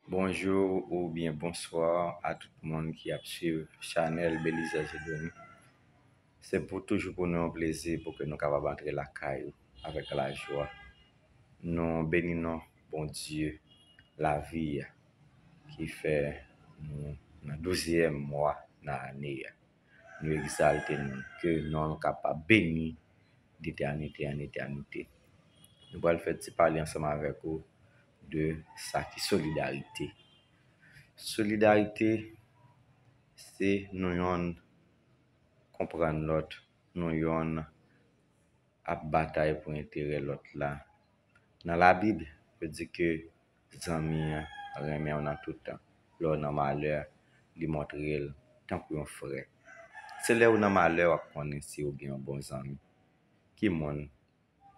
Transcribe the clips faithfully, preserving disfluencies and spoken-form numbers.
Bonjou oubyen bonswa a tout moun ki ap swiv chanèl Belizaire Dieudonné. Se pou toujou pou nou yon plezi pou ke nou kapab antre lakay ou avèk lajwa. Nou beni non Bondye lavi a ki fè nou nan douzyèm mwa nan ane a. Nou egzalte non ke non nou kapab beni detènite an etènite. Nou pral fè ti pale ansanm avèk ou de sa ki solidarite. Solidarite se nou yonn konprann lòt, nou yonn ap batay pou enterè lòt la. Nan Labib, yo di ke zanmi an renmen w nan tout tan. Lè w nan malè, li montre l tankou yon frè. Se lè w nan malè w ap konnen si w gen yon bon zanmi. Ki moun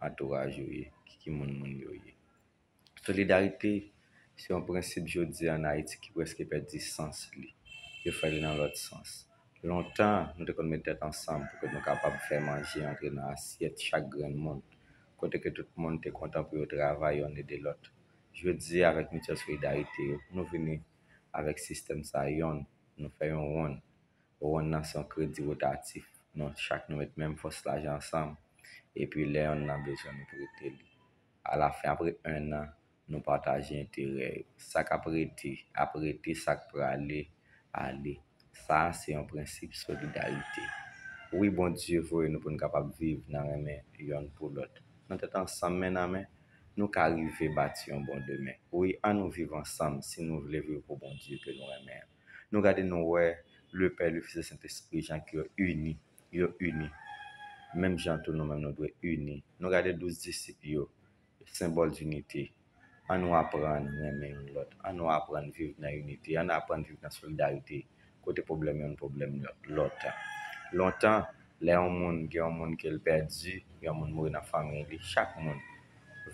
antouraj ou ye? Ki, ki moun moun yo ye? Solidarite se yon prensip jodi an Ayiti ki prèske pèdi sans li. Yo fè li nan lòt sans. Lontan, nou te konn met tèt ansanm pou ke nou kapab fè manje antre nan asyèt chak grenn moun. Kote ke tout moun te kontan pou yo travay, yonn ede lòt. Jodi a, avèk mityèl solidarite yo, nou vini avèk sistèm sa yonn, nou fè yon wonn. Wonn nan se yon kredi wotatif. Nou chak nou met menm fòs lajan ansanm. Epi lè yonn nan bezwen, nou prete li. Alafen, apre en an, nou pataje enterè yo. Sa k ap rete, ap rete, sa k prale, ale. Sa a se yon prensip solidarite. Wi, Bondye voye nou pou n kapab viv nan renmen yonn pou lòt. Nan tèt ansanm, men nan men, nou ka rive bati yon bon demen. Wi, ann nou viv ansanm si nou vle viv pou Bondye ke nou renmen an. Nou gade, nou wè Lepè, Lefis e Sentespri, jan ke yo ini, yo ini. Menm jan tou nou menm nou dwe ini. Nou gade douz disip yo, senbòl dinite. Ann nou aprann renmen youn lòt. Ann nou aprann viv nan inite. Ann aprann viv nan solidarite. Kote pwoblèm youn, pwoblèm lòt. Lontan, lè yon moun gen yon moun ke l pèdi, yon moun mouri nan fanmiy li, chak moun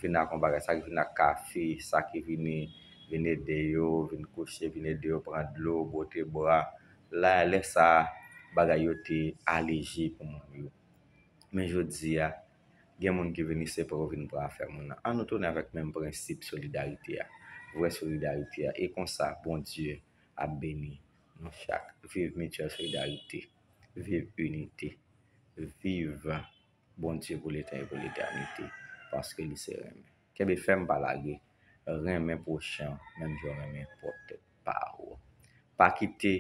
vin ak yon bagay, sa ki vin ak kafe, sa ki vini, vin ede yo, vin kouche, vin ede yo pran dlo, bwote bwa. La, lè sa a, bagay yo te aleje pou moun yo. Men jodi a, gen moun ki vini se pou yo vin pran afè moun nan. Ann nou tounen avèk menm prensip solidarite a, vrè solidarite a. E konsa, Bondye ap beni nou chak. Viv mityèl solidarite. Viv inite. Viv Bondye pou letan e pou letènite. Paske li se renmen. Kenbe fèm, pa lage. Renmen pwochen w, menm jan w renmen pwòp tèt pa w. Pa kite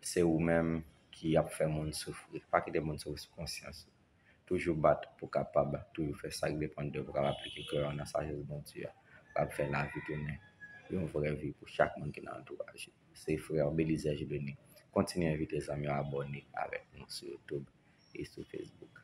se ou menm ki ap fè moun soufri. Pa kite moun soufri sou konsyans ou. Toujou bat pou kapab toujou fè sa k depann de ou, pou kapab aplike kè w nan sajès Bondye a, pou kapab fè lavi tounen yon vrè vi pou chak moun ki nan antouraj ou. Se frè w Belizaire Dieudonné. Kontinye envite zanmi w abòne avèk nou sou YouTube e sou Facebook.